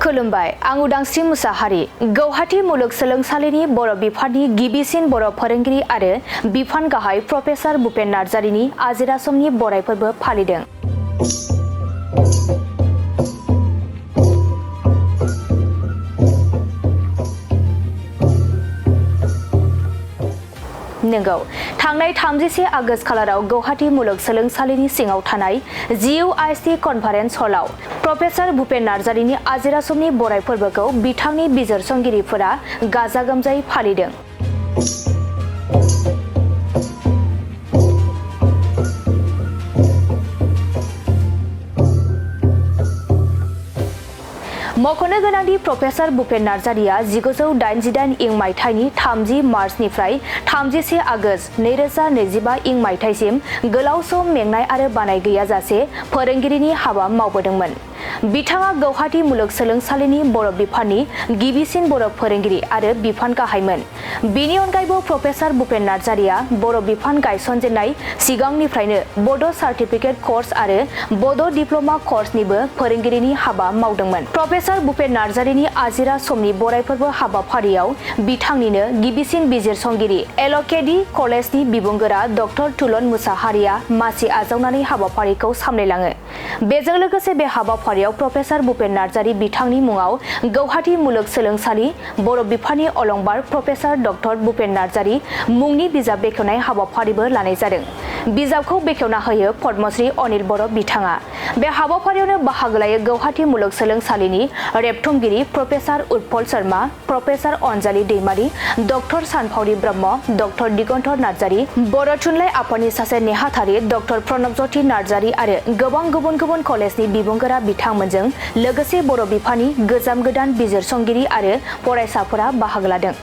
खुलुमबाय आं उदांस्रि मुसाहारि गौहाटी मुलुगसोलोंसालिनि बर' बिफाननि गिबिसिन बर' फोरोंगिरि आरो बिफान गाहाय प्रफेसार भुपेन नार्जारिनि आजिरा समनि बराय फोरबो फालिदों। नंगौ थांनाय 31 आगस्ट खालाराव गौहाटी मुलुगसोलोंसालिनि सिङाव थानाय GUIC कनफारेन्स हलाव प्रफेसार भुपेन नार्जारिनि आजिरा समनि बराय फोरबोखौ बिथांनि बिजिरसंगिरिफोरा गाजा गोमजायै फालिदों। मख'नो गोनांदि प्रफेसार भुपेन नार्जारिया 1988 इं मायथाइनि 30 मार्चनिफ्राय 31 आगस्ट 2025 इं मायथाइसिम गोलाव सम मेंनाय आरो बानाय गैयाजासे फोरोंगिरिनि हाबा मावबोदोंमोन। बिथाङा गौहाटी मुलुगसोलोंसालिनि बर' बिफाननि गिबिसिन बर' फोरोंगिरि आरो बिफान गाहायमोन। बेनि अनगायैबो प्रफेसार भुपेन नार्जारिया बर' बिफान गायसनजेननाय सिगांनिफ्रायनो बड' सार्टिफिकेट कर्स आरो बड' डिप्ल'मा कर्सनिबो फोरोंगिरिनि हाबा मावदोंमोन। प्रफेसार भुपेन नार्जारिनि आजिरा समनि बराय फोरबो हाबाफारियाव बिथांनिनो गिबिसिन बिजिरसंगिरि LKD कलेजनि बिबुंगोरा डक्टर तुलन मुसाहारिया मासि आजावनानै हाबाफारिखौ सामलायलाङो। बेजों लोगोसे बे हाबाफारियाव प्रफेसार भुपेन नार्जारि बिथांनि मुङाव गौहाटी मुलुगसोलोंसालि बर' बिफाननि अलंबार प्रफेसार डक्टर भुपेन नार्जारि मुंनि बिजाब बेखेवनाय हाबाफारिबो लानाय जादों। बिजाबखौ बेखेवना होयो पद्मश्री अनिल बर' बिथाङा। बे हाबाफारियावनो बाहागो लायो गौहाटी मुलुगसोलोंसालिनि रेबथुमगिरि प्रफेसार उत्पल शर्मा, प्रफेसार अनजालि दैमारि, डक्टर सानफावरि ब्रह्म, डक्टर दिगन्तर नार्जारि, बर' थुनलाइ आफादनि सासे नेहाथारि डक्टर प्रणबज्योति नार्जारि आरो गोबां गुबुन गुबुन कलेजनि बिबुंगोरा बिथांमोनजों लोगोसे बर' बिफाननि गोजाम गोदान बिजिरसंगिरि आरो फरायसाफोरा बाहागो लादों।